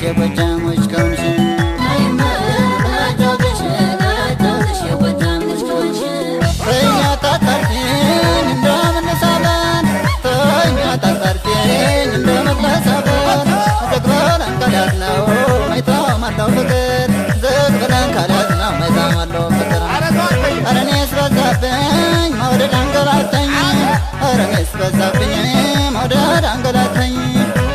የጎጃሞች ከሆንሽ። ተኛ ታታርፊኝ እንደምንሳበን፣ ተኛ ታታርፊኝ እንደምንሳበን፣ ዝግ ብለን ካልያዝነው መይታማለው ፍቅር፣ ዝግ ብለን ካልያዝነው መይታማለው ፍቅር። ኧረ እኔስ በዛብኝ መውደድ አንገላታኝ፣ ኧረ እኔስ በዛብኝ መውደድ አንገላታኝ፣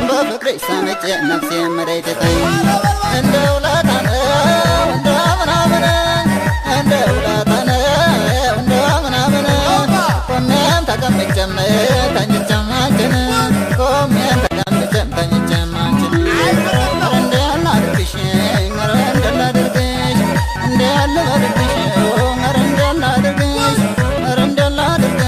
በፍቅርሽ ሰምጬ ነፍሴ መሬትተኝ። እንደ ውለታ ነው እንደ ምናምን፣ እንደ ውለታ ነው እንደ ምናምን፣ ቆሜም ተቀምጬም ተኝቼም አንቺን፣ ቆሜም ተቀምጬም ተኝቼም አንቺን። ኧረ እንዴት ላድርግሽ፣ ኧረ እንዴት ላድርግሽ፣ እንዴት ልበልብሽ፣ ኧረ እንዴት ላድርግሽ፣ ኧረ እንዴት ላድርግሽ፣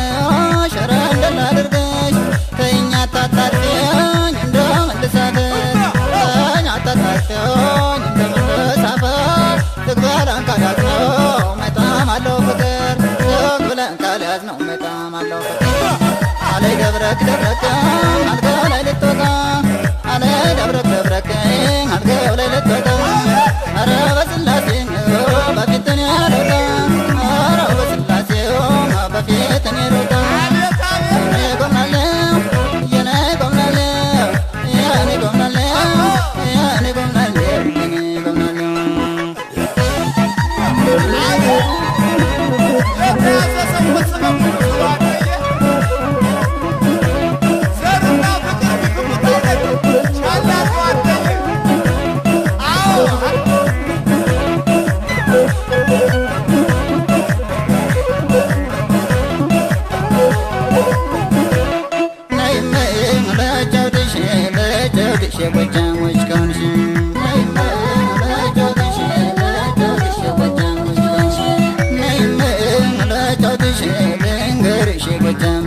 ኧረ እንዴት ላድርግሽ። ተይኝ አታጣድፊኝ እንደምልሳፈር፣ ተይኝ አታጣድፊኝ እንደምልሳፈር፣ ዝግ ብለን ካልያዝነው መጣም አለው ፍቅር፣ ዝግ ብለን ካልያዝነው መጣም አለው ፍቅር። አለይ ደብረክ ደብረክ አልጋው ላይ ልትወጣ፣ አለይ ደብረክ ደብረክ አልጋው ላይ ልትወጣ፣ ኧረ በስላሴ በፊት እኔ አልወጣ፣ ኧረ በስላሴ በፊት እኔ ልወጣ። የኔ ጎምናለው፣ የኔ ጎምናለው፣ የኔ ጎምናለው፣ የኔ ጎምናለው፣ የኔ ጎምናለው። የተያዘ ሰው በሙሉ አደየ ዘርና ፍቅር ቢፍቁት ቻላቱ አደየ። አዎ። ነይም ልጫውትሽ፣ ልጫውትሽ የጎጃሞች ከሆንሽ። ነይም ልጫውትሽ፣ ልጫውትሽ የጎጃሞች ከሆንሽ። ነይም ልጫውትሽ፣ ልንገርሽ የጎጃሞች